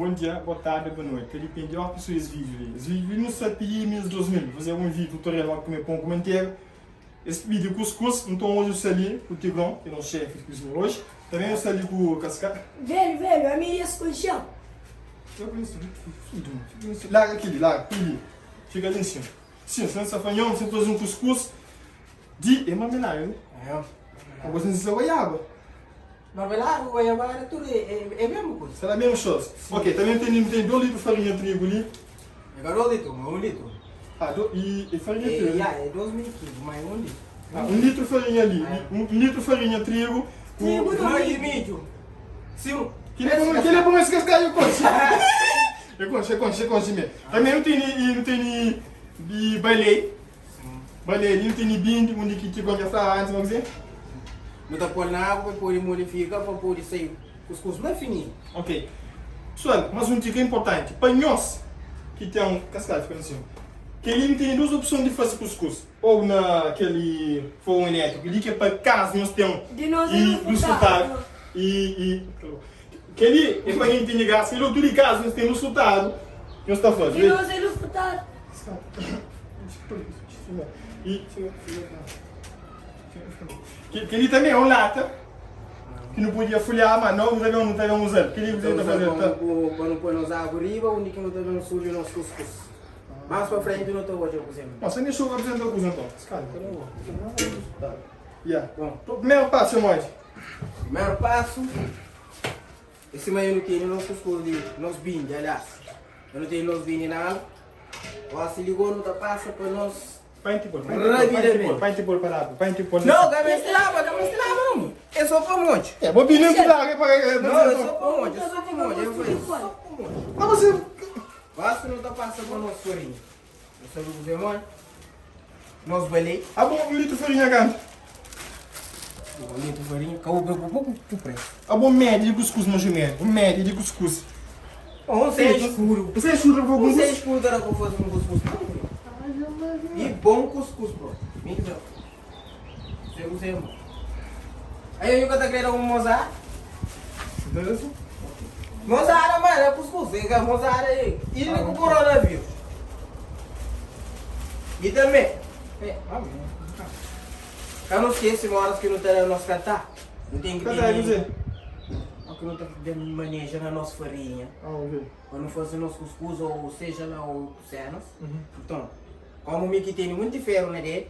Bom dia, boa tarde, boa noite. Ta depende di ki su es vídeo li. Es vídeo li nu sta pidi mês 2000 fazer um vídeo tutorial modi kume pon ku mantega. Es pidi kuskus, nton hoje nu sta li ku Tigron, ki é nos chefe di kuzinha hoje. Também nu sta li ku Kaska. Velho, velho, ami es konxeu. Fica ali em cima, fica ali em cima. Larga aquele, larga aquele. Fica ali em cima. Sim, se não fanhão, você faz um cuscuz de é marmelada, né? É. Agora você usa goiaba. Marmelada, goiabada, tudo é, é, é a mesma coisa. Será a mesma coisa. Ok, também tem, tem 2 litros de farinha de trigo ali. É 2 litros, mas 1 litro. Ah, do, e, e farinha de É, trigo? yeah, é 2 mil quilos, mas 1 litro. Ah, 1 litro de farinha ali. É. 1 um, litro de farinha de trigo. Com... Trigo não. Mais de milho. Sim. Que ele é bom, que ele é bom esse cascalho, conche. É conche, é conche, é conche mesmo. Também não tem ni, não tem ni, de balei. Balei ali, não tem ni bindi, onde que que gosta de falar antes, vamos dizer. Não tá pôr na água para poder modificar, para poder sair cuscuz mais fininho. Ok. Pessoal, mas um dica importante. Para nós que tem um cascalho, fica assim. Que ele tem duas opções de fazer cuscuz. Ou naquele forno elétrico ali, que é para caso nós tenhamos De nós e é no luz furtado. E, e que ali é para quem tem gás, que outro de caso nós temos furtado, nós está fazendo. De nós é no furtado. E que, que ali também é um lata que não podia folhar, mas não, não também não também usar. Que ali Então, você está fazendo. Tá? Para não pôr nos água riba, onde que não também sujo o nosso cuscuz. Mais para frente não estou hoje cozinhando. Nossa, nem sou apresentar a coisa então. Cara, Yeah. Bom. Então, primeiro passo, Moise. Primeiro passo, esse manhã não tem nosso cuscuz ali, nosso binde, aliás. Eu não tenho nosso binde na água. Ó, se ligou, não tá passa para nós. Põe tipo, põe Rapidamente. põe tipo para lá, põe tipo. Não, cabeça lava, cabeça lava, não. É só para monte. É, vou pedir que lá, é Não, é só para monte, é só para monte. Eu falei, só para monte. Mas você Basta não tá passando para nosso farinha. Você sabe o que é, mãe? Nosso balei. Ah, bom, um litro de farinha grande. Um litro de farinha, acabou pouco, pouco, pouco preço. Ah, bom, média de cuscuz, mas média. Média de cuscuz. Um sem escuro. Você é escuro para Um cuscuz? sem escuro era que eu fosse um cuscuz. E bom cuscuz, bro. Me deu. Você usa, mano. Aí eu nunca tá querendo um mozart. Mozart, mano, é cuscuz. É mozart aí. E com o coronavírus. E também. É, vamos. Eu não esqueço, horas que não tá na nossa cantar. Não tem que Cadê, José? O que não tá maneja na nossa farinha. Ah, ok. Quando fazer nosso cuscuz ou seja lá o cenas. Uhum. Então, como o Mickey tem muito ferro na dele,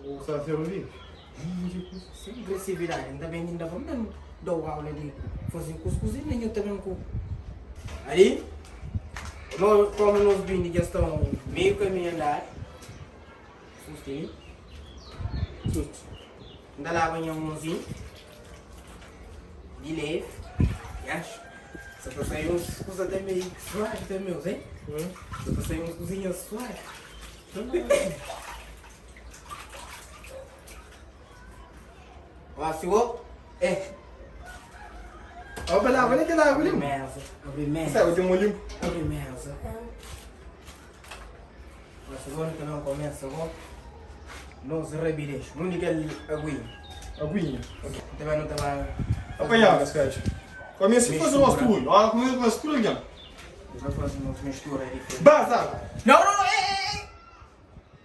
Vou usar ferro ali. sem agressividade, ainda bem ainda vamos dar dou aula de fazer cuscuz e nem eu também com. Aí, nós, como nós vimos que estão meio caminho andado, susto, Susto. ainda lá banha um mãozinho, de leve, e acho. Só para sair uns coisas até meio suave também, hein? Hum. Só para sair uns cozinhas suave. Ó, senhor. É. Olha lá, olha aquela água Abre ali. mesa. Abre mesa. Sabe, tem um limpo. Abre mesa. Ó, senhor, que não começa agora. Nós rabidez. Onde que é aguinha? Aguinha. Também não estava... Apanhava, esse gajo. Começa a fazer o nosso tudo. Olha, começa a fazer tudo aqui. Vai fazer uma mistura aí. Baza! Não, não, não, ei, ei, ei.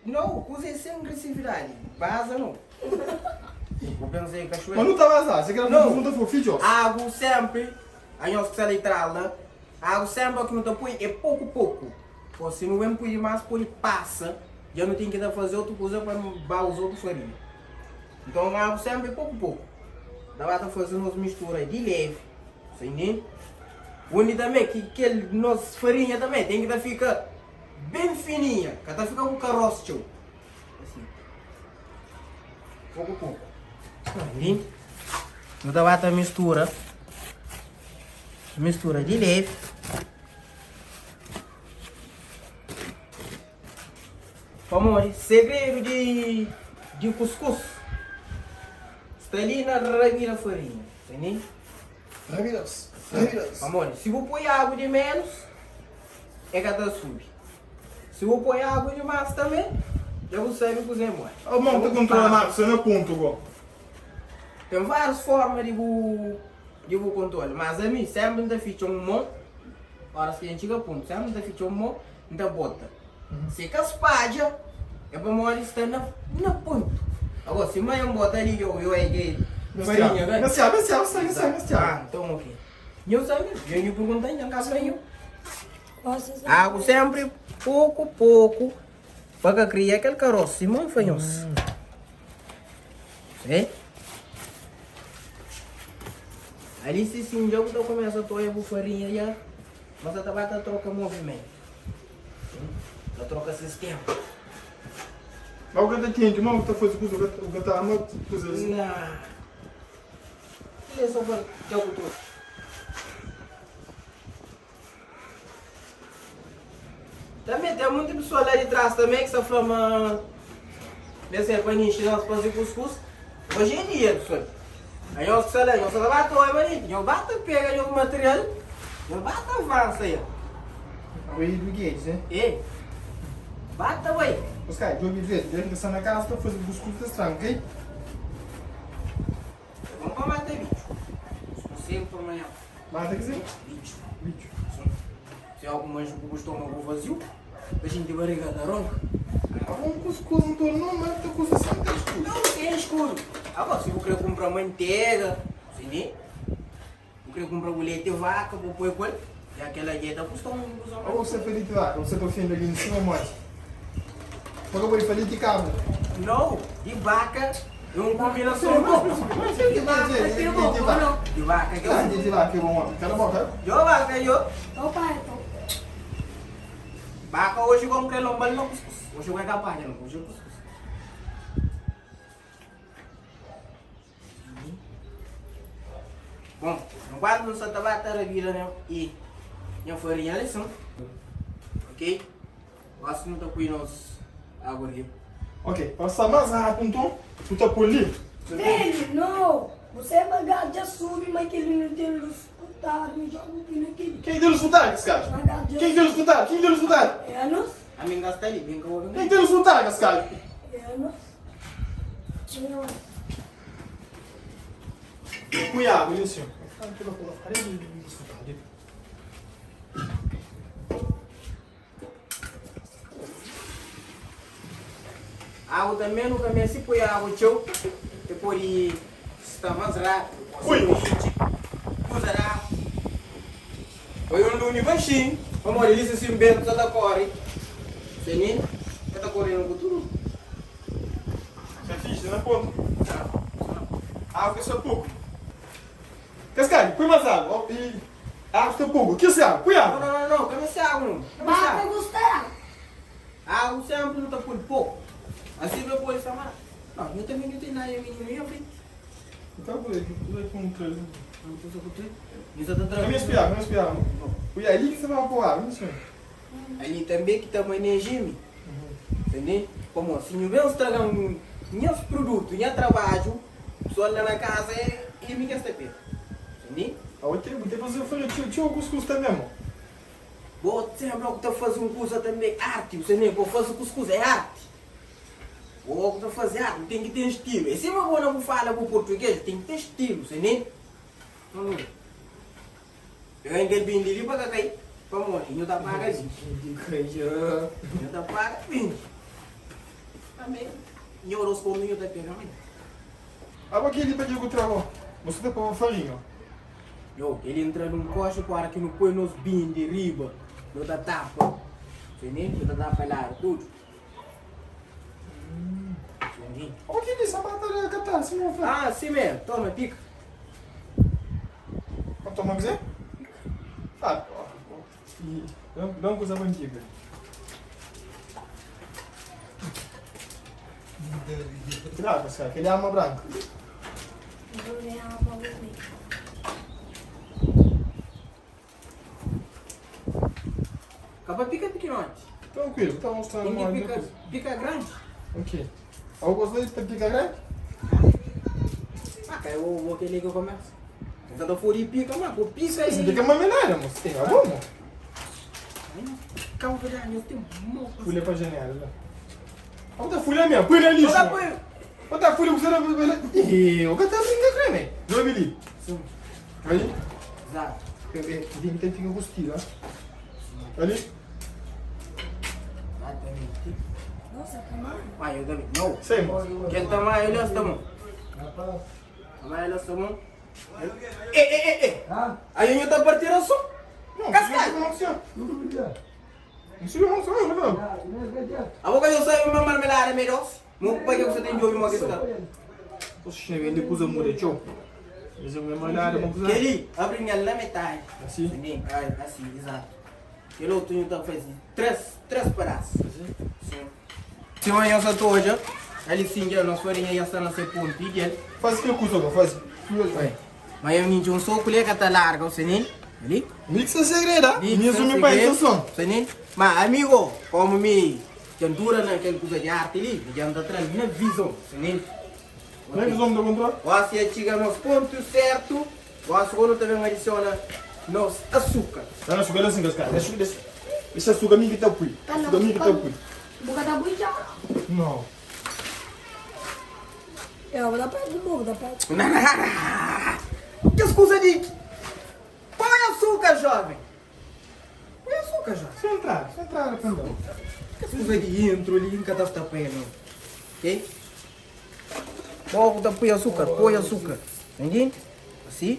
Não, use sem agressividade. Baza não. Vou pensar em Mas cachoeira. não tá vazado, você quer Não. não tá fofinho, ó. Água sempre, a nossa que letrala, água sempre que não te põe é pouco pouco. Pô, se não vem põe mais, põe passa, já não tem que fazer outra coisa para não bar os outros farinha. Então água sempre é pouco pouco. Dá para fazer umas misturas de leve, sem nem. Onde também, que, que nossa farinha também tem que ficar bem fininha, que tá ficar com caroço, tio. Assim. Pouco pouco. Ali. Então bata mistura. Mistura de leve. Vamos, segredo de, de cuscuz. Está ali na rabina farinha. Entendeu? Ramirez. Ramirez. Vamos, se vou pôr água de menos, é que ela sube. Se vou pôr água demais também, já vou saber cozinhar mais. A mão tá controla mais, você não ponto, igual. Tem várias formas de vou, de vou controle, mas a mim sempre ainda fica um mão. Óras ki dja N txiga pontu, sénpri N ta fitxa un mô, N ta bota. Si ka spadja, é pamodi sta na na pontu. Agora, si manhã N bota ali, yo, yo é ke farinha, ka? Nhos sabe, nhos sabe, nhos sabe, nhos sabe. Ah, nton ok. Nho sabe, dja nhu pergunta-m, dja N ka fla nhu. Agu sénpri poku poku pa ka kria kel karosu, sima N fla nhos. Sê? Ali si sin dja bu ta kumesa toia bu farinha dja, mas ta ba ta troka movimentu. Ta troka sistema. Mas bu ka ta kenti, ma bu ta faze kuza, bu ka ta ama kuzas. Nah. Kila é so pa dja ku troka. Tanbe ten munti pesoa la di tras tanbe ki sta fla ma mester pa inxina-s faze kuskus. Oji é dia, pesoal. Anhos ki sta la, nhos ka ta ba toa manenti. Nhos ba ta pega nhos material, nhos ba ta avansa ya. Oi do Guedes, né? É. Ba ta bai. Oscar, djobe dretu, dja ki ta sta na kasa ta faze kuskus ta stranka, ok? É bon pa mata bitxu. Sosegu pa manhan. Mata kuzê? Bitxu. Bitxu. Se algu manxa ku bu stomagu vaziu, pa xinti bariga ta ronka. Abo un kuskus nton no mata kusa sin ten skuru. Nau ten skuru. Abo si bu kre kunpra mantega, si ne? Bu kre kunpra bu leti vaka bu poi ku el, ya kela dja ta kusta un kusa mas. Abo bu sta pa leti vaka, bu sta ta ofende algen di sima modi? Pa ka pode fla leti kabra. Nau, di vaka é un kombinason bon. Di vaka ke bon o nau? Di vaka ke bon. Di vaka ke bon. Kala boka. Djo vaka djo. Tô pai, tô. Vaka oji kom kre lonba-l na kuskus. Oji ku é ka panha nau, oji é kuskus. Bon, enkuantu N sa ta ba ta rabida nha i nha farinha li sin. Ok, gosi nu ta pui nos agu riba. Ok, pa sta más rápidu nton, nu ta pô li. Velho, no! Você é bagado dja subi ma kel-li nu ten lus furtadu nu dja bu pui na kel-li. Ken ten lus furtadu kes gaju? Bagado dja Ken ten lus furtadu? Ken ten lus furtadu? É anos. Ami N ka sta li, mi N ka obi Ken ten lus furtadu kes gaju? É anos. É anos. Pui agu li nsin. Agu tanbe nu ka meste poi agu txeu, pa pode sta mas rapidu. Ui! Kuza di agu. Poi un lumi baxinhu, pamodi li si sin bentu sa ta kori, se nin ka ta korenu ku tudu. Sta fixi, na pontu. Agu ka sta poku. Kaskadju, pui mas agu. Oh, i agu sta poku. Kis agu, pui agu. Nau, nau, nau, ka meste agu nau. Ka meste Ba agu. ka gusta. Agu senpri nu ta pui poku. Asi pa pode sta mas. Nau, nhu tanbe nhu ten nada mininu nha frenti. Nta pui aki, pui aki un três. Nau, kusa ku três. Nhu sa ta tra. Ka meste pui agu, ka meste pui agu. Pui ali ki sta ba poi agu, nhu senhor. Ali tanbe ki ta maneja mi. Entende? Pamodi si nhu ben straga-m nhas produtu, nha trabadju, pesoal la na kaza é é mi ki es ta pega. Entende? Awe te bu te faze farinha txeu txeu kuskus tanbe mo. Bo senpri ku ta faze un kuza tanbe arti, bu sabe bo faze kuskus é arti. Bo ku ta faze arti, bu ten ki ten stilu. É sima bo na bu fala bu português, bu ten ki ten stilu, entende? Pega kel bindi li pa ka kai pamodi nhu ta paga bindi. Nhu ta paga bindi. Tanbe nhu rosponde nhu ta pega manha. Abo keli pa dja ku tra bo. Bo sa ta poba farinha. Yo, kel entra nun koxa ku ora ki nu poi nos bindi riba, nu ta tapa. Entende? Nu ta tapa ladu tudu. Entende? Abo keli sa mata da ka ta sima bo fla. Ah, si me. Toma, pika. Pa toma kuzê? Ah, da un kuza pa N pika. Cuidado, Pascal, kel-li é alma branka. Ka pa pika pikinoti. Tranquilo, ta mostrando Tem que pica, pica grande. Ok. Algo gosta de pica grande? Ah, cai o o aquele que começa. Então tá fora e pica, mas vou pica aí. Pica uma menada, moço. Tem a bom? Calma, velho, eu tenho mó. Folha pra janela, lá. Bota folha mesmo, põe na lixo. Bota põe. Bota folha, você não. Ih, o que tá brincando com ele? Joga ali. Sim. Aí? Exato. Tem que fica com estilo, ó. Ali. Exatamente. Nossa, tamanho. Vai, eu também. Não. Sei, moço. Quem tamanho ele está bom. Tamanho ele está bom. Ei, ei, ei, ei. Aí eu tá partindo a som. Não, Cascalho. não, não, senhor. Não sei, não, senhor, não. A boca eu saio uma marmelada meio doce. Meu pai que você tem de ouvir uma questão. Oxe, vende coisa muda, tchau. Mas eu me molhar, vamos usar. Kelly, abre ela na metade. Assim? Sim, assim, exato. Aquele outro tá fazendo três pedaços. Sim. Se amanhã só tô hoje, ali sim, já nossa farinha já está na seu ponto, e ele. Faz aquela coisa, faz. Mas eu não um soco, ele que tá larga, você nem? Ali? Mixa segredo, ah? Minha sumi para intenção. Você nem? Mas amigo, como me dura naquele coisa de arte ali, já não tá trazendo na visão, você nem? Não é visão do controle? Você chega nos pontos certo, você quando também adiciona nos açúcar. Não, açúcar assim, cara. Deixa, deixa. Esse açúcar minha que tá pui. Açúcar minha que tá pui. Boca da bui já. Não. Eu vou dar perto do boca, dá perto. Não, não, não. Que excusa de... Põe açúcar, jovem. Põe açúcar, jovem. Sem entrar, sem entrar, perdão. Que excusa de intro ali, nunca tá tapando. Ok? Bom, põe açúcar, põe açúcar. Entende? Assim.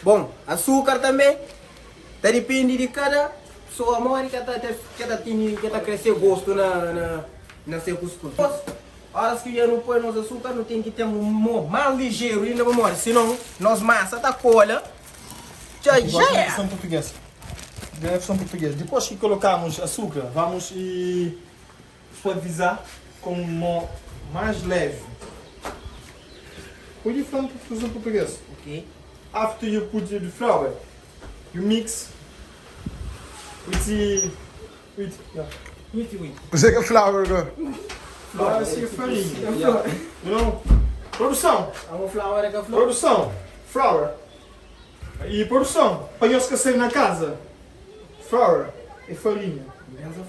Bom, açúcar também. Tá depende de cada pessoa, mora que tá que tá crescer gosto na seu cuscuz. Horas que já não põe nosso açúcar, não tem que ter um mais ligeiro ainda para morrer, senão nós massa tá cola. Já já é. Versão portuguesa. Versão portuguesa. Depois que colocamos açúcar, vamos e suavizar com um mó mais leve. Pode falar versão portuguesa. Ok. After you put the flour, you mix with the with yeah. Muito, muito. Você que é flour agora? Flour é farinha. Não. Produção. A flour é que flour. Produção. Flour. E produção. Para nós que sair na casa. Flour é farinha.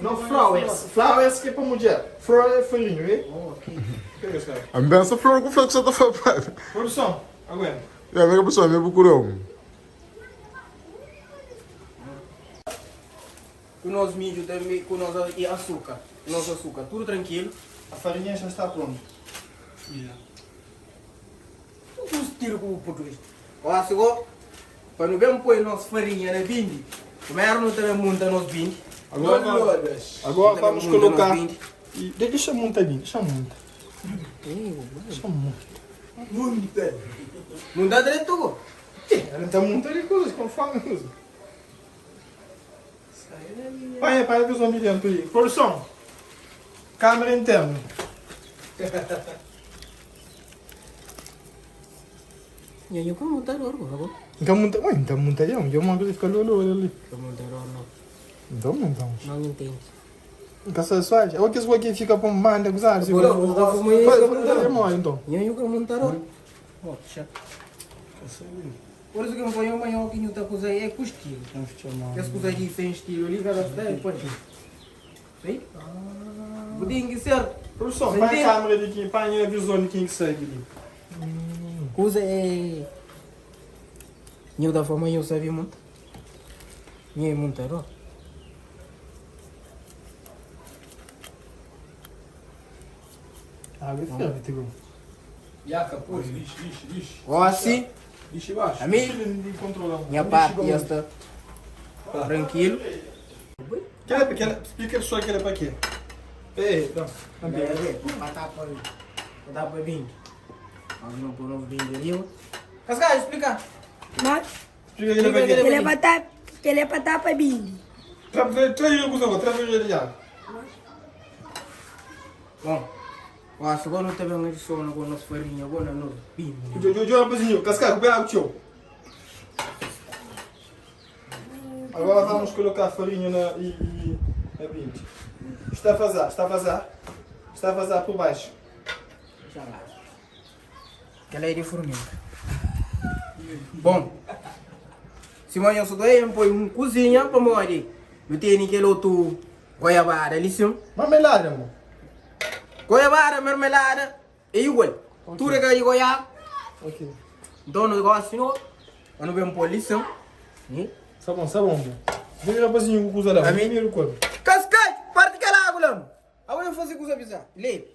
Não flowers. Flowers que é para mulher. Flour é farinha, vê? Oh, ok. Pega esse cara. A benção flour com flor que você tá falando. Produção. Aguenta. É, a pessoa me procurou. Com nós milho também, com nós e açúcar. Com nosso açúcar, tudo tranquilo. A farinha já está pronta. Os tiro com o português. Ó, chegou. Para não bem pôr nossa farinha na binde. Primeiro não também monta nosso binde. Agora, agora vamos colocar. E deixa montar bem, deixa montar. Deixa montar. Monta. Monta direito, go. Ela está montando coisas conforme usa. Pai, pai, que os homens dentro aí. Produção. Câmera interna. E aí, como montar agora, go? Então monta, ué, então monta aí, eu uma coisa fica lolo ali. Como montar agora, Então montamos. não. Não entendo. Casa suave. Eu que isso aqui fica com manda gozar, se Agora, vou dar uma É mole então. E aí, como montar agora? Ó, deixa. Por isso que eu ponho amanhã que não tá coisa aí é costilho. Essa coisa aqui sem estilo ali, cada vez põe. Sim? Tem que ser. Produção, põe a câmera de quem, põe a visão de quem que segue ali. Coisa é. Eu da forma eu sabia muito. Minha montar, ó. Ah, vai ferve, Tigo. Iaca, pô, lixo, lixo, lixo. Ó, assim. Lixo embaixo. Amigo, minha parte já está tranquilo. Explica só que era para quê? Ei, não. Não pega. Batata para bem. Vamos não pôr novo bem ali. Cascalho, explica. Mas Explica que era para quê? ele é batata, ele é batata bindi. Traz o coisa, traz o já. Bom, ó, agora não teve um sono com nossa farinha, agora não bem. Jo, jo, rapazinho, cascalho, pega o tio. Agora vamos colocar a farinha na, e, na brinde. Está a vazar, está a vazar. Está a vazar por baixo. Deixa lá. Aquela é de formiga. Bom, se amanhã eu sou doente, põe um cozinha para morrer. Eu tenho aquele outro goiabada ali, sim. Marmelada, amor. Goiabada, marmelada, é igual. Tudo é que é goiaba. Ok. Então, o negócio, não. Eu não venho pôr ali, sim. Tá bom, tá bom. Djobe rapazinhu ku kuza la. Ami? Primeru ku el. Kaskadju, parti kel agu la. Agu dja faze kuza bizar. Lebe.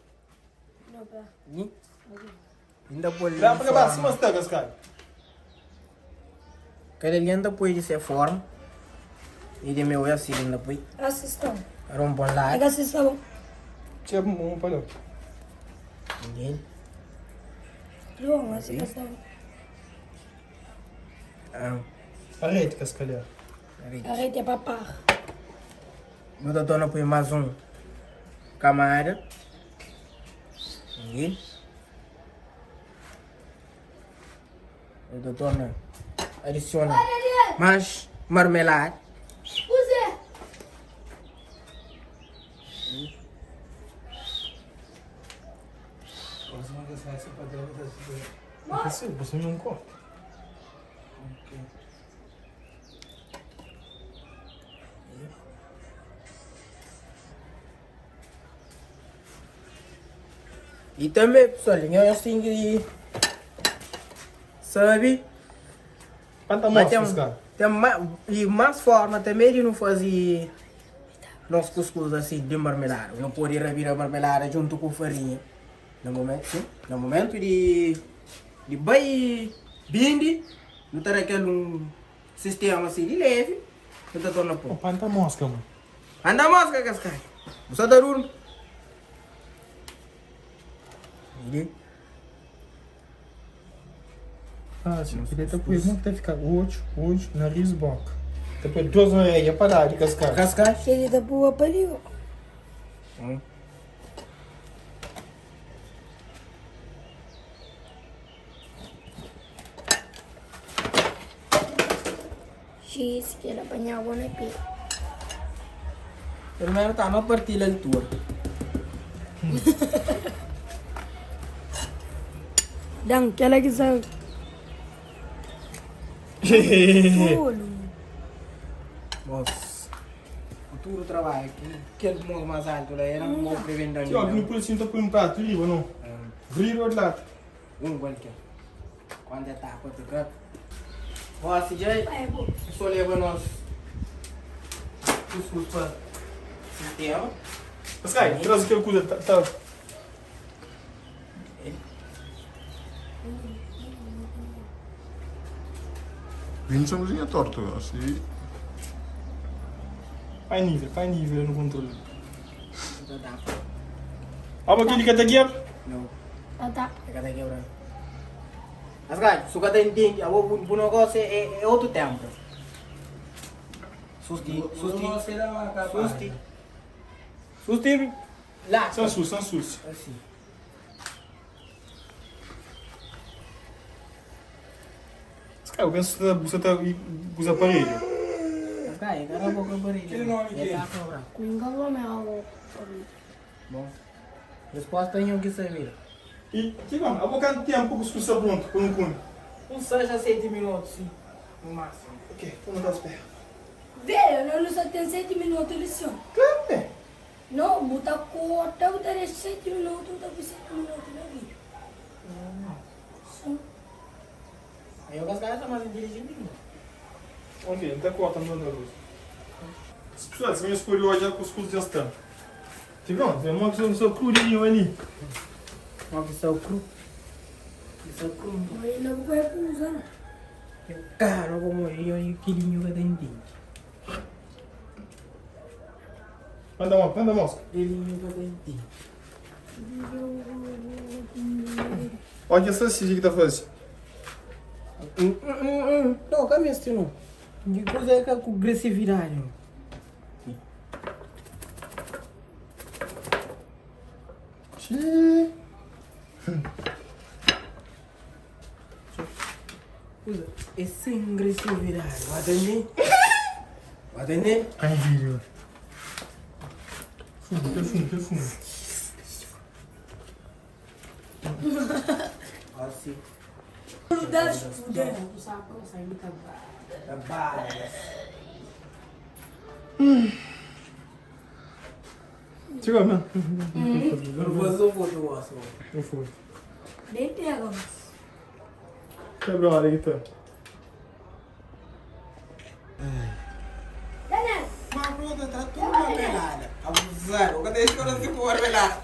Ni. Inda poi Dá pa acabar sima sta, Kaskadju. Kada algen ta poi di se forma. E di meu é asi ki N ta poi. Asi sta bon. Era un bon ladu. É ka asi sta bon. Txeu un pa la. Ninguém. Bon, asi ka sta bon. Arete, Kaskalha. Arete é pa par. Nu ta torna poi más un kamada. Ninguém. Nu ta torna adisiona más marmelada. Kuzê? Você, você não corta. I tanbe pesoal, nhos ten ki sabe Panta ma mostra ten, es kara. ten ma, i más forma tanbe di nu faze nos kuskus asi di marmelada. Nu pode rabida marmelada djuntu ku farinha na mumentu, si, na mumentu di di bai bindi, nu ta da kel un sistema asi di levi, nu ta torna pô. Oh, panta mosca, mano. Anda mosca kaskadju. Bu sa ta durmi. Li. Ah, sim. Ele tá com ele, tá ficar oito, oito, nariz, boca. Depois duas orelhas para lá de cascalho. Kaskadju. Ele ta pua pa li. Xis ki el apanhaba na pé. Primeru ta ma partil altura. Dan kela ki sa tolu. Mos, futuru trabadju ki kel mos mas altu la era mo prevenda Tio, nu pode sinta põe um prato riba, não? Riba de lado. Um qualquer. Quando é tapa ta tra. Gosi dja so leba nos kuskus pa sistema. Sky, traze kel kuza ta, ta. Vini sa cozinha torto, assim. Pai nível, pai nível no controle. Aba aquele que tá aqui? Não. Ah, tá. É ka ta kebra. Mas gaju, su ka ta intende, abo bu, bu negócio é, é outro tempo. Susti, susti, susti. Susti, lá. Sansu, sansu. Assim. Sky, eu penso que você tá com os aparelhos. Mas cara, cara, eu vou com aparelho. Aquele nome que é? tá cobrar. Ninguém come algo. Bom, resposta nenhuma que saber. E, que bom, há pouco tempo que os pronto, com um cunho. Um 6 a 7 minutos, sim. No máximo. Ok, vamos dar os pés. Velho, não só tem 7 minutos lição. Claro, né? Não, botar corta, botar 7 minutos, botar 7 minutos na vida. Sim. Aí o Cascavel tá mais inteligente que eu. Ok, então corta no luz. Pessoal, se me escolheu hoje é cuscuz de estão. Tigrão, tem uma que só crurinho ali. Uma que só cru. Que só cru. Mas não vou usar, não. Cara, como eu e quilinho que tem dente. Manda uma, manda mosca. Quilinho que tem dente. Olha que salsicha que tá fazendo. Não, caminho assim não. De coisa é com agressividade. Xiii. Usa, é sem agressividade. Vai atender? Vai atender? Ai, vídeo. Fumo, perfume, perfume. Assim. Fuder. Trabalha. Tigrão, mano. Eu vou só vou do osso. Não foi. Nem pega, mas. Quebra a hora aqui, tá. ta tra tudu marmelada. Abuzadu, bu ka ta espera si ku marmelada.